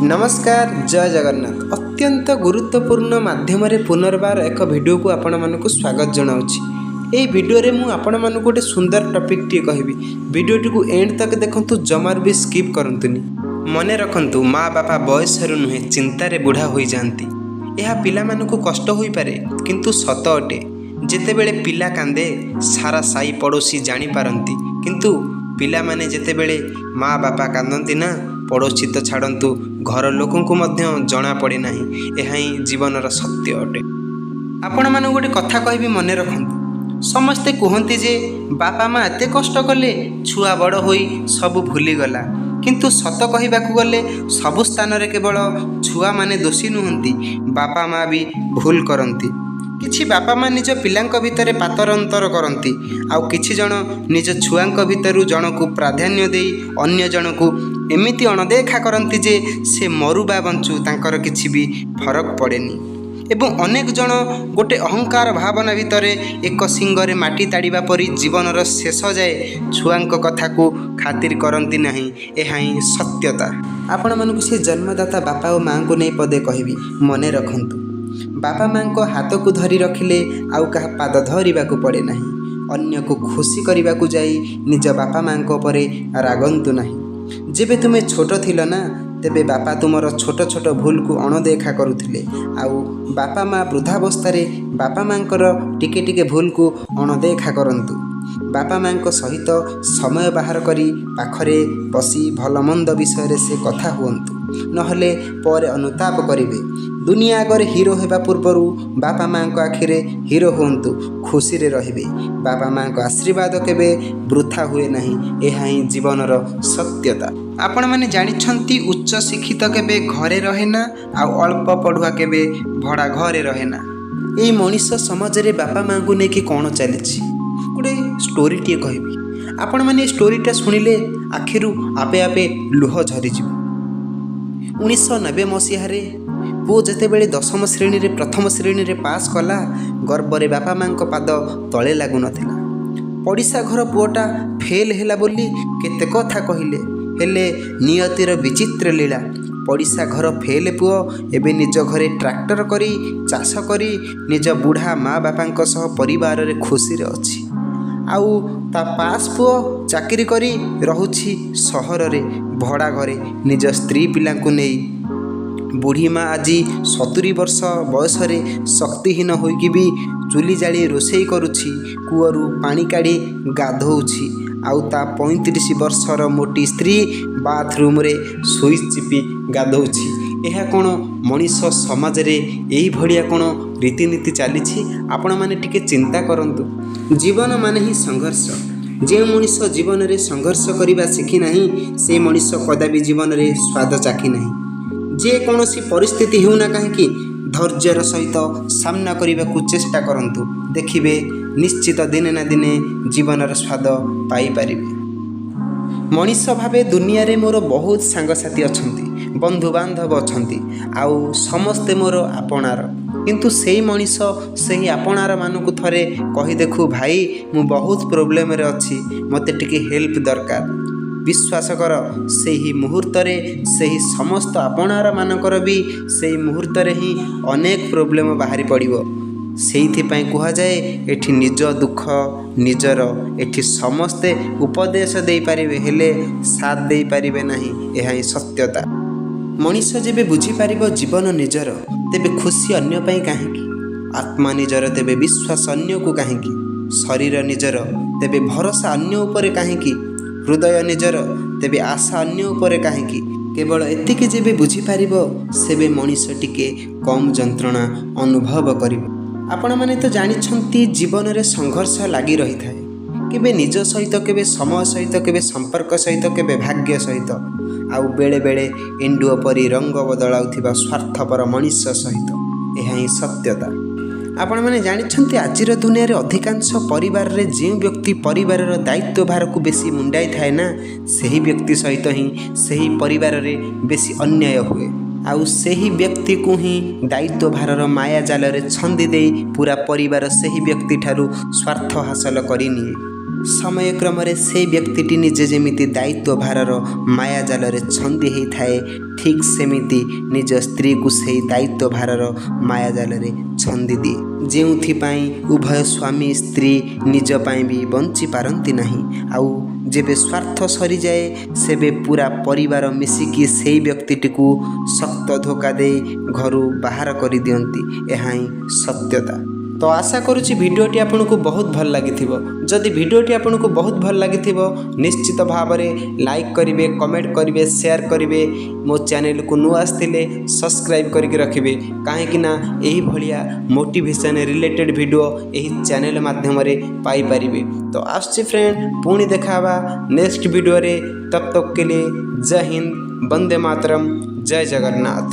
ନମସ୍କାର, ଜୟ ଜଗନ୍ନାଥ। ଅତ୍ୟନ୍ତ ଗୁରୁତ୍ୱପୂର୍ଣ୍ଣ ମାଧ୍ୟମରେ ପୁନର୍ବାର ଏକ ଭିଡ଼ିଓକୁ ଆପଣମାନଙ୍କୁ ସ୍ୱାଗତ ଜଣାଉଛି। ଏହି ଭିଡ଼ିଓରେ ମୁଁ ଆପଣମାନଙ୍କୁ ଗୋଟେ ସୁନ୍ଦର ଟପିକ୍ଟିଏ କହିବି। ଭିଡ଼ିଓଟିକୁ ଏଣ୍ଡ ତକ ଦେଖନ୍ତୁ, ଜମାରୁ ବି ସ୍କିପ୍ କରନ୍ତୁନି। ମନେ ରଖନ୍ତୁ, ମା ବାପା ବୟସରୁ ନୁହେଁ, ଚିନ୍ତାରେ ବୁଢ଼ା ହୋଇଯାଆନ୍ତି। ଏହା ପିଲାମାନଙ୍କୁ କଷ୍ଟ ହୋଇପାରେ, କିନ୍ତୁ ସତ ଅଟେ। ଯେତେବେଳେ ପିଲା କାନ୍ଦେ, ସାରା ସାହି ପଡ଼ୋଶୀ ଜାଣିପାରନ୍ତି, କିନ୍ତୁ ପିଲାମାନେ ଯେତେବେଳେ ମା ବାପା କାନ୍ଦନ୍ତି ନା, ପଡ଼ୋଶୀ ତ ଛାଡ଼ନ୍ତୁ, ଘର ଲୋକଙ୍କୁ ମଧ୍ୟ ଜଣାପଡ଼େ ନାହିଁ। ଏହା ହିଁ ଜୀବନର ସତ୍ୟ ଅଟେ। ଆପଣମାନଙ୍କୁ ଗୋଟେ କଥା କହିବି, ମନେ ରଖନ୍ତୁ। ସମସ୍ତେ କୁହନ୍ତି ଯେ ବାପା ମା ଏତେ କଷ୍ଟ କଲେ, ଛୁଆ ବଡ଼ ହୋଇ ସବୁ ଭୁଲିଗଲା। କିନ୍ତୁ ସତ କହିବାକୁ ଗଲେ ସବୁ ସ୍ଥାନରେ କେବଳ ଛୁଆମାନେ ଦୋଷୀ ନୁହନ୍ତି, ବାପା ମା ବି ଭୁଲ କରନ୍ତି। କିଛି ବାପା ମା ନିଜ ପିଲାଙ୍କ ଭିତରେ ପାତରଅନ୍ତର କରନ୍ତି, ଆଉ କିଛି ଜଣ ନିଜ ଛୁଆଙ୍କ ଭିତରୁ ଜଣକୁ ପ୍ରାଧାନ୍ୟ ଦେଇ ଅନ୍ୟ ଜଣକୁ ଏମିତି ଅଣଦେଖା କରନ୍ତି ଯେ ସେ ମରୁ ବା ବଞ୍ଚୁ, ତାଙ୍କର କିଛି ବି ଫରକ ପଡ଼େନି। ଏବଂ ଅନେକ ଜଣ ଗୋଟେ ଅହଙ୍କାର ଭାବନା ଭିତରେ ଏକ ଶିଙ୍ଗରେ ମାଟି ତାଡ଼ିବା ପରି ଜୀବନର ଶେଷ ଯାଏ ଛୁଆଙ୍କ କଥାକୁ ଖାତିର କରନ୍ତି ନାହିଁ। ଏହା ହିଁ ସତ୍ୟତା। ଆପଣମାନଙ୍କୁ ସେ ଜନ୍ମଦାତା ବାପା ଓ ମାଆଙ୍କୁ ନେଇ ପଦେ କହିବି, ମନେ ରଖନ୍ତୁ। ବାପା ମାଆଙ୍କ ହାତକୁ ଧରି ରଖିଲେ ଆଉ କାହା ପାଦ ଧରିବାକୁ ପଡ଼େ ନାହିଁ। ଅନ୍ୟକୁ ଖୁସି କରିବାକୁ ଯାଇ ନିଜ ବାପା ମାଆଙ୍କ ଉପରେ ରାଗନ୍ତୁ ନାହିଁ। ଯେବେ ତୁମେ ଛୋଟ ଥିଲ ନା, ତେବେ ବାପା ତୁମର ଛୋଟ ଛୋଟ ଭୁଲକୁ ଅଣଦେଖା କରୁଥିଲେ, ଆଉ ବାପା ମା ବୃଦ୍ଧାବସ୍ଥାରେ ବାପା ମାଆଙ୍କର ଟିକେ ଟିକେ ଭୁଲକୁ ଅଣଦେଖା କରନ୍ତୁ। ବାପା ମାଆଙ୍କ ସହିତ ସମୟ ବାହାର କରି ପାଖରେ ବସି ଭଲମନ୍ଦ ବିଷୟରେ ସେ କଥା ହୁଅନ୍ତୁ, ନହେଲେ ପରେ ଅନୁତାପ କରିବେ। ଦୁନିଆ ଆଗରେ ହିରୋ ହେବା ପୂର୍ବରୁ ବାପା ମାଆଙ୍କ ଆଖିରେ ହିରୋ ହୁଅନ୍ତୁ, ଖୁସିରେ ରହିବେ। ବାପା ମାଆଙ୍କ ଆଶୀର୍ବାଦ କେବେ ବୃଥା ହୁଏ ନାହିଁ। ଏହା ହିଁ ଜୀବନର ସତ୍ୟତା। ଆପଣମାନେ ଜାଣିଛନ୍ତି, ଉଚ୍ଚ ଶିକ୍ଷିତ କେବେ ଘରେ ରହେ ନା, ଆଉ ଅଳ୍ପ ପଢ଼ୁଆ କେବେ ଭଡ଼ା ଘରେ ରହେ ନା। ଏଇ ମଣିଷ ସମାଜରେ ବାପା ମାଆଙ୍କୁ ନେଇକି କ'ଣ ଚାଲିଛି, ଗୋଟେ ଷ୍ଟୋରିଟିଏ କହିବି। ଆପଣମାନେ ଏ ଷ୍ଟୋରିଟା ଶୁଣିଲେ ଆଖିରୁ ଆପେ ଆପେ ଲୁହ ଝରିଯିବ। 1990 ମସିହାରେ ପୁଅ ଯେତେବେଳେ ଦଶମ ଶ୍ରେଣୀରେ ପ୍ରଥମ ଶ୍ରେଣୀରେ ପାସ୍ କଲା, ଗର୍ବରେ ବାପା ମାଆଙ୍କ ପାଦ ତଳେ ଲାଗୁନଥିଲା। ପଡ଼ିଶା ଘର ପୁଅଟା ଫେଲ୍ ହେଲା ବୋଲି କେତେ କଥା କହିଲେ। ହେଲେ ନିୟତିର ବିଚିତ୍ର ଲୀଳା, ପଡ଼ିଶା ଘର ଫେଲ୍ ପୁଅ ଏବେ ନିଜ ଘରେ ଟ୍ରାକ୍ଟର କରି ଚାଷ କରି ନିଜ ବୁଢ଼ା ମା ବାପାଙ୍କ ସହ ପରିବାରରେ ଖୁସିରେ ଅଛି, ଆଉ ତା ପାସ୍ ପୁଅ ଚାକିରି କରି ରହୁଛି ସହରରେ ଭଡ଼ା ଘରେ ନିଜ ସ୍ତ୍ରୀ ପିଲାଙ୍କୁ ନେଇ। ବୁଢ଼ୀ ମା ଆଜି 70 ବର୍ଷ ବୟସରେ ଶକ୍ତିହୀନ ହୋଇକି ବି ଚୁଲି ଜାଳି ରୋଷେଇ କରୁଛି, କୂଅରୁ ପାଣି କାଢ଼ି ଗାଧୋଉଛି, ଆଉ ତା 35 ବର୍ଷର ମୋଟି ସ୍ତ୍ରୀ ବାଥରୁମ୍ରେ ସୁଇଚ୍ ଚିପି ଗାଧୋଉଛି। ଏହା କ'ଣ ମଣିଷ ସମାଜରେ ଏଇଭଳିଆ କ'ଣ ରୀତିନୀତି ଚାଲିଛି? ଆପଣମାନେ ଟିକେ ଚିନ୍ତା କରନ୍ତୁ। ଜୀବନ ମାନେ ହିଁ ସଂଘର୍ଷ। ଯେଉଁ ମଣିଷ ଜୀବନରେ ସଂଘର୍ଷ କରିବା ଶିଖିନାହିଁ, ସେ ମଣିଷ କଦାପି ଜୀବନରେ ସ୍ୱାଦ ଚାଖି ନାହିଁ। ଯେକୌଣସି ପରିସ୍ଥିତି ହେଉନା କାହିଁକି, ଧୈର୍ଯ୍ୟର ସହିତ ସାମ୍ନା କରିବାକୁ ଚେଷ୍ଟା କରନ୍ତୁ। ଦେଖିବେ, ନିଶ୍ଚିତ ଦିନେ ନା ଦିନେ ଜୀବନର ସ୍ୱାଦ ପାଇପାରିବେ। ମଣିଷ ଭାବେ ଦୁନିଆରେ ମୋର ବହୁତ ସାଙ୍ଗସାଥି ଅଛନ୍ତି, ବନ୍ଧୁବାନ୍ଧବ ଅଛନ୍ତି, ଆଉ ସମସ୍ତେ ମୋର ଆପଣାର। କିନ୍ତୁ ସେଇ ମଣିଷ, ସେହି ଆପଣାରମାନଙ୍କୁ ଥରେ କହି ଦେଖୁ, "ଭାଇ, ମୁଁ ବହୁତ ପ୍ରୋବ୍ଲେମରେ ଅଛି, ମୋତେ ଟିକେ ହେଲ୍ପ ଦରକାର।" ବିଶ୍ୱାସ କର, ସେହି ମୁହୂର୍ତ୍ତରେ ସେହି ସମସ୍ତ ଆପଣାରମାନଙ୍କର ବି ସେଇ ମୁହୂର୍ତ୍ତରେ ହିଁ ଅନେକ ପ୍ରୋବ୍ଲେମ ବାହାରି ପଡ଼ିବ। ସେଇଥିପାଇଁ କୁହାଯାଏ, ଏଠି ନିଜ ଦୁଃଖ ନିଜର। ଏଠି ସମସ୍ତେ ଉପଦେଶ ଦେଇପାରିବେ, ହେଲେ ସାଥ ଦେଇପାରିବେ ନାହିଁ। ଏହା ହିଁ ସତ୍ୟତା। ମଣିଷ ଯେବେ ବୁଝିପାରିବ ଜୀବନ ନିଜର, ତେବେ ଖୁସି ଅନ୍ୟ ପାଇଁ କାହିଁକି? ଆତ୍ମା ନିଜର, ତେବେ ବିଶ୍ୱାସ ଅନ୍ୟକୁ କାହିଁକି? ଶରୀର ନିଜର, ତେବେ ଭରସା ଅନ୍ୟ ଉପରେ କାହିଁକି? ହୃଦୟ ନିଜର, ତେବେ ଆଶା ଅନ୍ୟ ଉପରେ କାହିଁକି? କେବଳ ଏତିକି ଯେବେ ବୁଝିପାରିବ, ସେବେ ମଣିଷ ଟିକେ କମ୍ ଯନ୍ତ୍ରଣା ଅନୁଭବ କରିବ। ଆପଣମାନେ ତ ଜାଣିଛନ୍ତି, ଜୀବନରେ ସଂଘର୍ଷ ଲାଗି ରହିଥାଏ, କେବେ ନିଜ ସହିତ, କେବେ ସମୟ ସହିତ, କେବେ ସମ୍ପର୍କ ସହିତ, କେବେ ଭାଗ୍ୟ ସହିତ, ଆଉ ବେଳେବେଳେ ଏଣ୍ଡୁଅ ପରି ରଙ୍ଗ ବଦଳାଉଥିବା ସ୍ୱାର୍ଥପର ମଣିଷ ସହିତ। ଏହା ହିଁ ସତ୍ୟତା। ଆପଣମାନେ ଜାଣିଛନ୍ତି, ଆଜିର ଦୁନିଆରେ ଅଧିକାଂଶ ପରିବାରରେ ଯେଉଁ ବ୍ୟକ୍ତି ପରିବାରର ଦାୟିତ୍ୱ ଭାରକୁ ବେଶୀ ମୁଣ୍ଡାଇଥାଏ ନା, ସେହି ବ୍ୟକ୍ତି ସହିତ ହିଁ ସେହି ପରିବାରରେ ବେଶୀ ଅନ୍ୟାୟ ହୁଏ, ଆଉ ସେହି ବ୍ୟକ୍ତିକୁ ହିଁ ଦାୟିତ୍ୱ ଭାରର ମାୟା ଜାଲରେ ଛନ୍ଦି ଦେଇ ପୁରା ପରିବାର ସେହି ବ୍ୟକ୍ତିଠାରୁ ସ୍ୱାର୍ଥ ହାସଲ କରିନିଏ। ସମୟକ୍ରମରେ ସେଇ ବ୍ୟକ୍ତିଟି ନିଜେ ଯେମିତି ଦାୟିତ୍ୱ ଭାରର ମାୟାଜାଲରେ ଛନ୍ଦି ହେଇଥାଏ, ଠିକ୍ ସେମିତି ନିଜ ସ୍ତ୍ରୀକୁ ସେଇ ଦାୟିତ୍ୱ ଭାରର ମାୟାଜାଲରେ ଛନ୍ଦି ଦିଏ, ଯେଉଁଥିପାଇଁ ଉଭୟ ସ୍ୱାମୀ ସ୍ତ୍ରୀ ନିଜ ପାଇଁ ବି ବଞ୍ଚି ପାରନ୍ତି ନାହିଁ। ଆଉ ଯେବେ ସ୍ୱାର୍ଥ ସରିଯାଏ, ସେବେ ପୁରା ପରିବାର ମିଶିକି ସେଇ ବ୍ୟକ୍ତିଟିକୁ ଶକ୍ତ ଧୋକା ଦେଇ ଘରୁ ବାହାର କରିଦିଅନ୍ତି। ଏହା ହିଁ ସତ୍ୟତା। ତ ଆଶା କରୁଛି ଭିଡ଼ିଓଟି ଆପଣଙ୍କୁ ବହୁତ ଭଲ ଲାଗିଥିବ। ଯଦି ଭିଡ଼ିଓଟି ଆପଣଙ୍କୁ ବହୁତ ଭଲ ଲାଗିଥିବ, ନିଶ୍ଚିତ ଭାବରେ ଲାଇକ୍ କରିବେ, କମେଣ୍ଟ କରିବେ, ସେୟାର କରିବେ। ମୋ ଚ୍ୟାନେଲକୁ ନୂଆ ଆସିଥିଲେ ସବସ୍କ୍ରାଇବ୍ କରିକି ରଖିବେ, କାହିଁକି ନା ଏହିଭଳିଆ ମୋଟିଭେସନ୍ ରିଲେଟେଡ଼୍ ଭିଡ଼ିଓ ଏହି ଚ୍ୟାନେଲ ମାଧ୍ୟମରେ ପାଇପାରିବେ। ତ ଆସୁଛି ଫ୍ରେଣ୍ଡ, ପୁଣି ଦେଖା ହେବା ନେକ୍ସଟ ଭିଡ଼ିଓରେ। तब तक के लिए ଜୟ ହିନ୍ଦ, ବନ୍ଦେ ମାତରମ୍, ଜୟ ଜଗନ୍ନାଥ।